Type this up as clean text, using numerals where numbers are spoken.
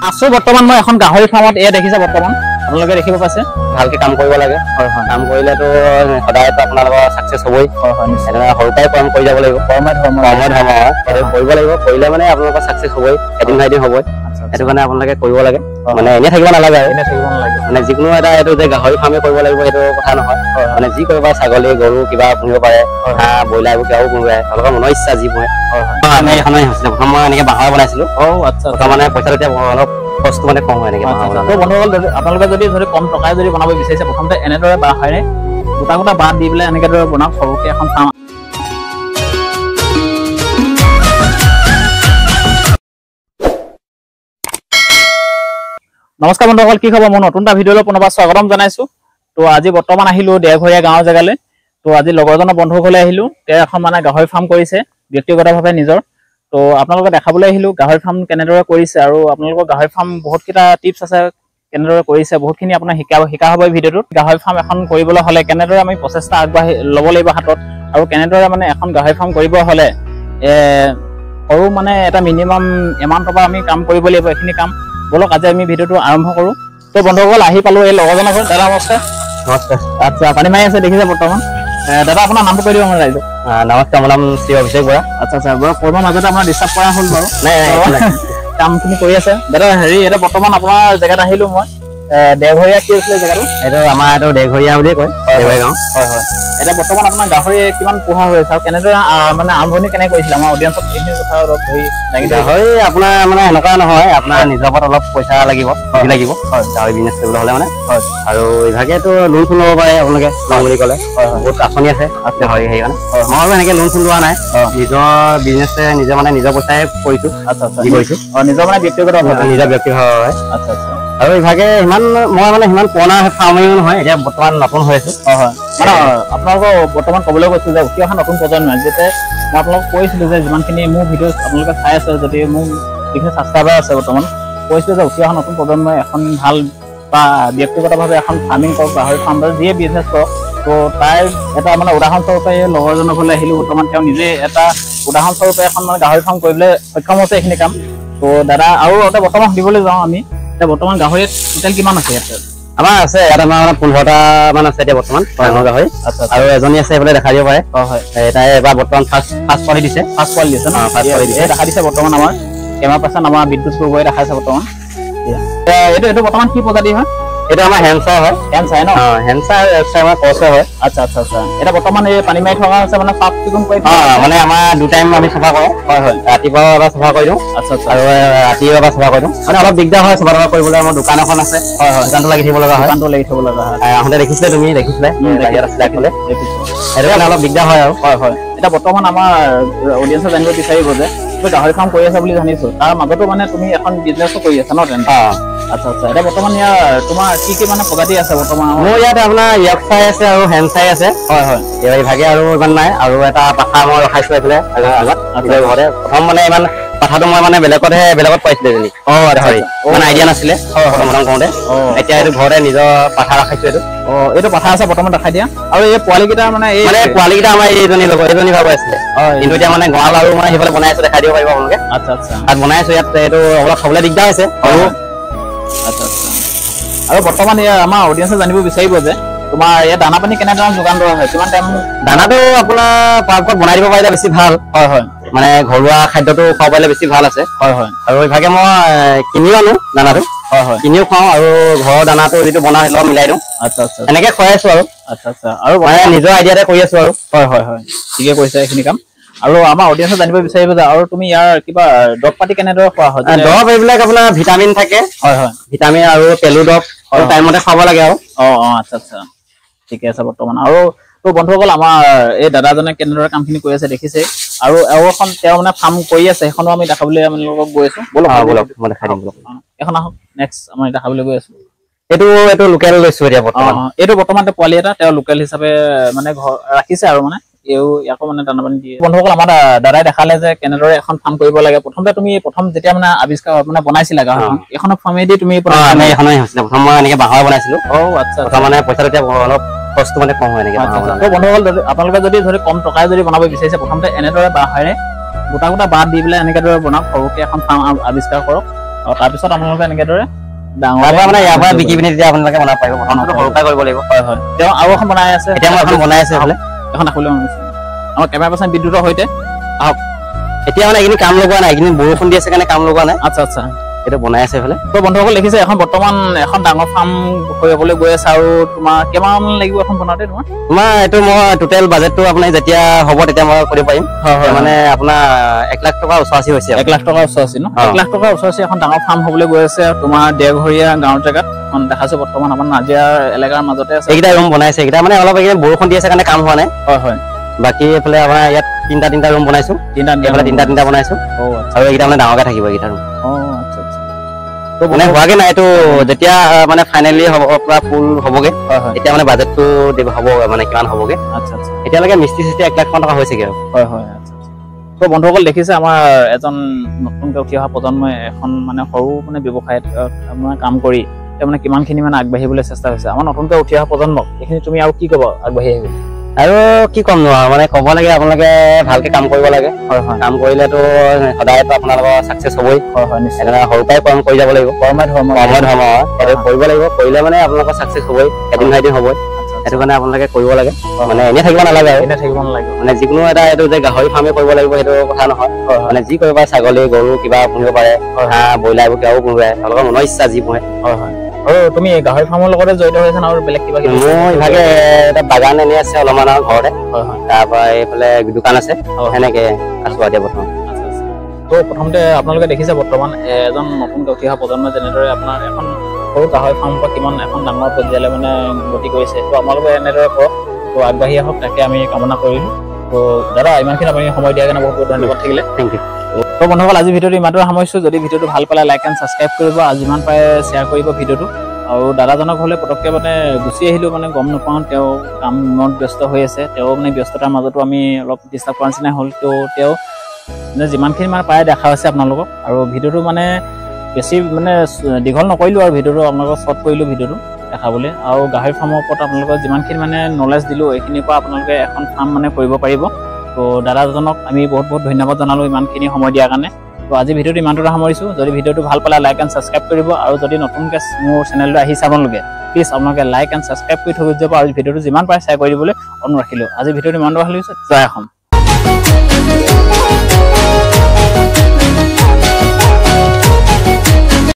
আছো বৰ্তমান মই এখন গাহৰি ফাৰ্মত। এয়া দেখিছে বৰ্তমান আপোনালোকে দেখিব পাইছে। ভালকে কাম কৰিব লাগে। হয় হয়, কাম কৰিলেতো সদায়তো আপোনালোকৰ ছাকচেছ হ'বই। হয় হয়, নিশ্চয়। সেইকাৰণে সৰুৰ পৰাই কাম কৰি যাব লাগিব। কৰ্মই ধৰ্ম। কৰ্মই ধৰ্ম হয়, সেইটো কৰিব লাগিব। কৰিলে মানে আপোনালোকৰ ছাকচেছ হ'বই, এদিন নহয় এদিন হ'বই। সেইটো কাৰণে আপোনালোকে কৰিব লাগে, মানে এনেই থাকিব নালাগে আৰু। এনেই থাকিব নালাগে। মানে যিকোনো এটা এইটো যে গাহৰি ফাৰ্মে কৰিব লাগিব সেইটো কথা নহয়। মানে যি কৰিব পাৰে, ছাগলী গৰু কিবা পুহিব পাৰে, হাঁহ ব্ৰইলাৰ এইবোৰ কিবাও পুহিব পাৰে, তেওঁলোকৰ মনৰ ইচ্ছা যি পুহে। আমি এইখনে হৈছিলে প্ৰথম, মই এনেকে বাঁহৰ বনাইছিলো। অ আচ্ছা। প্ৰথম মানে পইচাটো তেতিয়া অলপ কষ্ট মানে কম হয় এনেকে। তো বন্ধুসকল, আপোনালোকে যদি ধৰি কম টকাই যদি বনাব বিচাৰিছে, প্ৰথমতে এনেদৰে বাঁহেৰে গোটা গোটা বাঁহ দি পেলাই এনেকে দৰে বনাওক সৰুকে এখন ফাৰ্ম। নমস্কাৰ বন্ধুসকল, কি খবৰ? মোৰ নতুন এটা ভিডিঅ'লৈ পুনৰবাৰ স্বাগতম জনাইছো। তো আজি বৰ্তমান আহিলো দেৰঘৰীয়া গাঁৱৰ জেগালৈ। তো আজি লগৰজনৰ বন্ধু ঘৰলৈ আহিলো। তেওঁ এখন মানে গাহৰি ফাৰ্ম কৰিছে ব্যক্তিগতভাৱে নিজৰ। তো আপোনালোকে দেখাবলৈ আহিলো গাহৰি ফাৰ্ম কেনেদৰে কৰিছে, আৰু আপোনালোকৰ গাহৰি ফাৰ্ম বহুতকেইটা টিপছ আছে কেনেদৰে কৰিছে, বহুতখিনি আপোনাৰ শিকা হ'ব এই ভিডিঅ'টোত। গাহৰি ফাৰ্ম এখন কৰিবলৈ হ'লে কেনেদৰে আমি প্ৰচেষ্টা আগবাঢ়ি ল'ব লাগিব হাতত, আৰু কেনেদৰে মানে এখন গাহৰি ফাৰ্ম কৰিব হ'লে সৰু মানে এটা মিনিমাম এমাউণ্টৰ পৰা আমি কাম কৰিব লাগিব এইখিনি কাম। ব'লক আজি আমি ভিডিঅ'টো আৰম্ভ কৰোঁ। তো বন্ধুসকল, আহি পালো এই লগৰজনৰ ঘৰত। দাদা নমস্কাৰ। নমস্কাৰ। আচ্ছা, পানী মাৰি আছে দেখিছে বৰ্তমান। দাদা আপোনাৰ নামটো কৈ দিব আমাৰ ৰাইজক। নমস্কাৰ, মোৰ নাম শ্ৰী অভিষেক বৰা। আচ্ছা আচ্ছা, বাৰু কৰ্মৰ মাজতে আপোনাৰ ডিষ্টাৰ্ব কৰা হ'ল বাৰু। নাই, কামখিনি কৰি আছে দাদা। হেৰি, এতিয়া বৰ্তমান আপোনাৰ জেগাত আহিলো মই। দেৰঘৰীয়া কি আছিলে জেগাটো? এইটো আমাৰ এইটো দেৰঘৰীয়া বুলিয়ে কয়, দেৰঘৰীয়া গাঁও। হয় হয়। এতিয়া বৰ্তমান আপোনাৰ গাহৰি কিমান পোহা হৈ আছে আৰু কেনেদৰে মানে আৰম্ভণি কেনেকৈ কৰিছিলে, আমাৰ অডিয়েঞ্চক এইখিনি কথা অলপ ধৰি দাঙি ধৰি। গাহৰি আপোনাৰ মানে এনেকুৱা নহয়, আপোনাৰ নিজৰ ওপৰত অলপ পইচা লাগিব, পুঁজি লাগিব গাহৰি বিজনেছ কৰিবলৈ হ'লে মানে। হয়। আৰু ইভাগেতো লোন চোন ল'ব পাৰে আপোনালোকে, লওঁ বুলি ক'লে। হয় হয়। বহুত আঁচনি আছে গাহৰি সেইকাৰণে। মই আৰু এনেকে লোন চোন লোৱা নাই, নিজৰ বিজনেছে নিজে মানে নিজৰ পইচাই কৰিছো। আচ্ছা আচ্ছা, যি কৰিছো। অ, নিজৰ মানে ব্যক্তিগতভাৱে। নিজৰ ব্যক্তিগতভাৱে। আচ্ছা আচ্ছা। আৰু ইভাগে ইমান মই মানে সিমান পুৰণা ফাৰ্মিং নহয়, এতিয়া বৰ্তমান নতুন হৈ আছো। হয় হয়, মানে আপোনালোকৰ বৰ্তমান ক'বলৈ গৈছো যে উঠি অহা নতুন প্ৰজন্মই, যেতিয়া মই আপোনালোকক কৈছিলো যে যিমানখিনি মোৰ ভিডিঅ' আপোনালোকে চাই আছে, যদি মোৰ যিখিনি ছাবস্ক্ৰাইবাৰ আছে বৰ্তমান, কৈছিলো যে উঠি অহা নতুন প্ৰজন্মই এখন ভাল বা ব্যক্তিগতভাৱে এখন ফাৰ্মিং কৰক, গাহৰি ফাৰ্ম বা যিয়ে বিজনেছ কৰক। তো তাৰ এটা মানে উদাহৰণস্বৰূপে এই লগৰজনৰ ঘৰলৈ আহিলো। বৰ্তমান তেওঁ নিজে এটা উদাহৰণস্বৰূপে এখন মানে গাহৰি ফাৰ্ম কৰিবলৈ সক্ষম হৈছে এইখিনি কাম। তো দাদা, আৰু এটা বৰ্তমান সুধিবলৈ যাওঁ আমি, এতিয়া বৰ্তমান গাহৰি টোটেল কিমান আছে ইয়াত? আমাৰ আছে ইয়াত আমাৰ মানে 15টা মান আছে এতিয়া বৰ্তমান ডাঙৰ গাহৰি। আচ্ছা। আৰু এজনী আছে এইফালে দেখা দিব পাৰে। হয় হয়। তাই এবাৰ বৰ্তমান ফাৰ্ষ্ট পোৱালি দিছে। ফাৰ্ষ্ট পোৱালি দিছে ন? ফাৰ্ষ্ট পোৱালি দিছে। দেখা দিছে বৰ্তমান আমাৰ কেমেৰা পাৰ্চন আমাৰ বিদ্যুৎ গগৈয়ে দেখাইছে বৰ্তমান। এইটো এইটো বৰ্তমান কি প্ৰজাতি হয়? এইটো আমাৰ হেমচাৰ হয়। হেমচাৰ ন? অ, হেমচাৰ আমাৰ ক্ৰছ হয়। আচ্ছা আচ্ছা আচ্ছা। এতিয়া বৰ্তমান এই পানী মাৰি থকা হৈছে, মানে চাফ চিকুণ কৰি থকা। মানে আমাৰ 2 টাইম আমি চাফা কৰোঁ। হয় হয়। ৰাতিপুৱা এবাৰ চাফা কৰি দিওঁ। আচ্ছা আচ্ছা। আৰু ৰাতি এবাৰ চাফা কৰি দিওঁ। মানে অলপ দিগদাৰ হয় চাফা তাফা কৰিবলৈ। আমাৰ দোকান এখন আছে। হয় হয়। দোকানটো লাগি থাকিব লগা হয়। দোকানটো লাগি থাকিব লগা হয়। আহোঁতে দেখিছিলে তুমি, দেখিছিলে বাহিৰত আছিলে আগফালে। দেখিছো। সেইটো কাৰণে অলপ দিগদাৰ হয় আৰু। হয় হয়। এতিয়া বৰ্তমান আমাৰ অডিয়েঞ্চে জানিব বিচাৰিব যে তুমি গাহৰি ফাৰ্ম কৰি আছা বুলি জানিছো, তাৰ মাজতো মানে তুমি এখন বিজনেছো কৰি আছা ন তেন্তে? আচ্ছা আচ্ছা। এতিয়া বৰ্তমান ইয়াৰ তোমাৰ কি কি মানে প্ৰজাতি আছে বৰ্তমান? মোৰ ইয়াত আপোনাৰ য়ৰ্কশায়াৰ আছে আৰু হেমশায়াৰ আছে। হয় হয়। এইভাগে আৰু ইমান নাই। আৰু এটা পাঠা মই ৰখাইছো এইফালে আগত নিজৰ ঘৰতে। প্ৰথম মানে ইমান পাঠাটো মই মানে বেলেগত পাইছিলো এজনী। অ আচ্ছা। মানে আইডিয়া নাছিলে প্ৰথম প্ৰথম কৰোঁতে। এতিয়া এইটো ঘৰতে নিজৰ পাঠা ৰাখিছো এইটো। অ, এইটো পাঠা আছে বৰ্তমান দেখাই দিয়া। আৰু এই পোৱালিকেইটা মানে এই মানে পোৱালিকেইটা আমাৰ এইজনী লগত, এইজনী ভাগৰ আছিলে। কিন্তু এতিয়া মানে গঁৰাল আৰু মানে সেইফালে বনাই আছো, দেখাই দিব পাৰিব আপোনালোকে। আচ্ছা আচ্ছা। তাত বনাই আছো ইয়াত, এইটো অলপ থবলৈ দিগদাৰ হৈছে। আৰু আচ্ছা আচ্ছা। আৰু বৰ্তমান এই আমাৰ অডিয়েঞ্চে জানিব বিচাৰিব যে তোমাৰ ইয়াত দানা পানী কেনেধৰণৰ যোগান ধৰা হয়, কিমান টাইম? দানাটো আপোনাৰ পাৰ্কত বনাই দিব পাৰিলে বেছি ভাল। হয় হয়। মানে ঘৰুৱা খাদ্যটো খুৱাব পাৰিলে বেছি ভাল আছে। হয় হয়। আৰু ইভাগে মই কিনিও আনো দানাটো। হয় হয়। কিনিও খুৱাওঁ আৰু ঘৰৰ দানাটো যিটো বনাওঁ সেইটো মিলাই দিওঁ। আচ্ছা আচ্ছা। এনেকে খুৱাই আছো আৰু। আচ্ছা আচ্ছা। আৰু মানে নিজৰ আইডিয়াতে কৰি আছো আৰু। হয় হয় হয়, ঠিকে কৈছা এইখিনি কাম। আৰু আমাৰ অডিয়েঞ্চে জানিব বিচাৰিব যে আৰু তুমি ইয়াৰ কিবা দৰৱ পাতি কেনেদৰে খোৱা হয়? দৰৱ এইবিলাক আপোনাৰ ভিটামিন থাকে। হয় হয়। ভিটামিন আৰু পেলু দৰৱ টাইমতে খুৱাব লাগে আৰু। অ অ, আচ্ছা আচ্ছা, ঠিকে আছে বৰ্তমান। আৰু তো বন্ধুসকল, আমাৰ এই দাদাজনে কেনেদৰে কামখিনি কৰি আছে দেখিছে। আৰু এখন তেওঁ মানে ফাৰ্ম কৰি আছে, সেইখনো আমি দেখাবলৈ আপোনালোকক গৈ আছো। ব'লক ব'লক, মই দেখাই দিম ব'লক। এখন আহক, নেক্সট আমি দেখাবলৈ গৈ আছো। এইটো এইটো লোকেল লৈছো এতিয়া বৰ্তমান। এইটো বৰ্তমান পোৱালি এটা তেওঁ লোকেল হিচাপে মানে ঘৰ ৰাখিছে আৰু মানে এও ইয়াকো মানে দানা পানী দিয়ে। বন্ধুসকল, আমাৰ দাদাই দেখালে যে কেনেদৰে এখন ফাৰ্ম কৰিব লাগে। প্ৰথমতে তুমি প্ৰথম যেতিয়া মানে আৱিষ্কাৰ মানে বনাইছিলা গাহৰি ফাৰ্ম, এইখনৰ ফাৰ্মেদি তুমি আমি এইখনেই হৈছিলে প্ৰথম। মই এনেকে বাঁহৰ বনাইছিলো। অ আচ্ছা। প্ৰথম মানে পইচাটো তেতিয়া অলপ কষ্ট মানে কম হয় এনেকে। তো বন্ধুসকল, আপোনালোকে যদি ধৰি কম টকাই যদি বনাব বিচাৰিছে, প্ৰথমতে এনেদৰে বাঁহেৰে গোটা গোটা বাঁহ দি পেলাই এনেকে দৰে বনাওক, সৰুকে এখন ফাৰ্ম আৱিষ্কাৰ কৰক। তাৰপিছত আপোনালোকে এনেকেদৰে ডাঙৰ মানে ইয়াৰ পৰা বিকি পিনি তেতিয়া আপোনালোকে বনাব পাৰিব। প্ৰথমটো সৰুৰ পৰাই কৰিব লাগিব। হয় হয়, তেওঁ আৰু এখন বনাই আছে। এতিয়া মই এখন বনাই আছে, এইফালে এখন খুলি বনাইছে আমাৰ কেমেৰা পাৰ্চন বিদ্যুতৰ সৈতে। আহক, এতিয়া মানে এইখিনি কাম লগোৱা নাই, এইখিনি বৰষুণ দি আছে কাৰণে কাম লগোৱা নাই। আচ্ছা আচ্ছা, এইটো বনাই আছে এইফালে। তো বন্ধুসকল দেখিছে এখন বৰ্তমান এখন ডাঙৰ ফাৰ্ম কৰিবলৈ গৈ আছে। আৰু তোমাৰ কিমান লাগিব এখন বনাওঁতে? তোমাৰ এইটো মই টোটেল বাজেটটো আপোনাৰ যেতিয়া হ'ব তেতিয়া মই কৰিব পাৰিম। মানে আপোনাৰ 1 লাখ টকা ওচৰাওচৰি হৈছে। 1 লাখ টকা ওচৰাওচৰি ন? 1 লাখ টকা ওচৰাওচৰি এখন ডাঙৰ ফাৰ্ম হ'বলৈ গৈ আছে তোমাৰ দেওঘৰীয়া গাঁৱৰ জেগাত। এখন দেখাইছো বৰ্তমান আমাৰ নাজিৰাৰ এলেকাৰ মাজতে আছে। এইকেইটা ৰুম বনাইছে, এইকেইটা মানে অলপ এইকেইদিন বৰষুণ দি আছে কাৰণে কাম হোৱা নাই। হয় হয়, বাকী এইফালে আপোনাৰ ইয়াত তিনিটা ৰুম বনাইছো। এইফালে তিনিটা বনাইছো। আৰু এইকেইটা মানে ডাঙৰকে থাকিব এইকেইটা ৰুম। আচ্ছা আচ্ছা, মানে হোৱাগে নাই এইটো, যেতিয়া মানে ফাইনেলি হ'ব পুৰা ফুল হ'বগে তেতিয়া মানে বাজেটটো হ'ব মানে কিমান হ'বগে। আচ্ছা আচ্ছা, এতিয়ালৈকে মিস্ত্ৰী চিস্ত্ৰী 1 লাখ মান টকা হৈছেগে আৰু। হয় হয়, আচ্ছা আচ্ছা। তো বন্ধুসকল দেখিছে আমাৰ এজন নতুনকৈ উঠি অহা প্ৰজন্মই এখন মানে সৰু মানে ব্যৱসায়ত মানে কাম কৰি তেওঁ মানে কিমানখিনি মানে আগবাঢ়িবলৈ চেষ্টা হৈছে। আমাৰ নতুনকৈ উঠি অহা প্ৰজন্মক এইখিনি তুমি আৰু কি ক'বা আগবাঢ়ি আহিব? আৰু কি ক'ম নোৱাৰো, মানে ক'ব লাগে আপোনালোকে ভালকে কাম কৰিব লাগে। হয় হয়, কাম কৰিলেতো সদায়তো আপোনালোকৰ চাকচেছ হ'বই। হয় হয়, নিশ্চয়। সেইকাৰণে সৰুৰ পৰাই কৰ্ম কৰি যাব লাগিব। কৰ্মই ধৰ্ম, কৰ্মই ধৰ্ম হয়, সেইটো কৰিব লাগিব। কৰিলে মানে আপোনালোকৰ চাকচেছ হ'বই, এদিন নহয় এদিন হ'বই। সেইটো কাৰণে আপোনালোকে কৰিব লাগে, মানে এনেই থাকিব নালাগে আৰু। এনেই থাকিব নালাগে। মানে যিকোনো এটা এইটো যে গাহৰি ফাৰ্মে কৰিব লাগিব সেইটো কথা নহয়। মানে যি কৰিব পাৰে, ছাগলী গৰু কিবা পুহিব পাৰে, হাঁহ ব্ৰইলাৰ এইবোৰ কিবাও পুহিব পাৰে, তেওঁলোকৰ মনৰ ইচ্ছা যি পোহে। হয় হয়, আৰু তুমি গাহৰি ফাৰ্মৰ লগতে জড়িত হৈ আছা আৰু বেলেগ কিবা কিবি? মোৰ ইভাগে এটা বাগান এনেই আছে অলপমান আৰু ঘৰতে। হয় হয়, তাৰ পৰা এইফালে দোকান আছে, সেনেকে আছো এতিয়া বৰ্তমান। তো প্ৰথমতে আপোনালোকে দেখিছে বৰ্তমান এজন নতুনকৈ উঠি অহা প্ৰজন্মই যেনেদৰে আপোনাৰ এখন সৰু গাহৰি ফাৰ্মৰ পৰা কিমান এখন ডাঙৰ পৰ্যায়লৈ মানে গতি কৰিছে। তো আপোনালোকে এনেদৰে কৰক, তো আগবাঢ়ি আহক, তাকে আমি কামনা কৰিলোঁ। তো দাদা ইমানখিনি আপুনি সময় দিয়াৰ কাৰণে বহুত বহুত ধন্যবাদ থাকিলে। Thank you. তো বন্ধুসকল আজি ভিডিঅ'টো ইমানটোৱে সামৰিছোঁ। যদি ভিডিঅ'টো ভাল পালে লাইক এণ্ড ছাবস্ক্ৰাইব কৰিব আৰু যিমান পাৰে শ্বেয়াৰ কৰিব ভিডিঅ'টো। আৰু দাদাজনক হ'লে পটককৈ মানে গুচি আহিলোঁ, মানে গম নাপাওঁ তেওঁ কামত ব্যস্ত হৈ আছে। তেওঁ মানে ব্যস্ততাৰ মাজতো আমি অলপ ডিষ্টাৰ্ব কৰাৰ নিচিনা হ'ল। তো তেওঁ মানে যিমানখিনি মানে পাৰে দেখা হৈছে আপোনালোকক। আৰু ভিডিঅ'টো মানে বেছি মানে দীঘল নকৰিলোঁ আৰু ভিডিঅ'টো আপোনালোকক শ্বৰ্ট কৰিলোঁ ভিডিঅ'টো দেখাবলৈ। আৰু গাহৰি ফাৰ্মৰ ওপৰত আপোনালোকক যিমানখিনি মানে নলেজ দিলোঁ এইখিনিৰ পৰা আপোনালোকে এখন ফাৰ্ম মানে কৰিব পাৰিব। তো দাদাজনক আমি বহুত বহুত ধন্যবাদ জনালোঁ ইমানখিনি সময় দিয়াৰ কাৰণে। তো আজি ভিডিঅ'টো ইমানটোতে সামৰিছোঁ। যদি ভিডিঅ'টো ভাল পালে লাইক এণ্ড ছাবস্ক্ৰাইব কৰিব। আৰু যদি নতুনকৈ মোৰ চেনেলটো আহিছে আপোনালোকে প্লিজ আপোনালোকে লাইক এণ্ড ছাবস্ক্ৰাইব কৰি থৈ যাব আৰু ভিডিঅ'টো যিমান পাৰে শ্বেয়াৰ কৰি দিবলৈ অনুৰোধ ৰাখিলোঁ। আজি ভিডিঅ'টো ইমানটো সামৰিছোঁ। জয় অসম।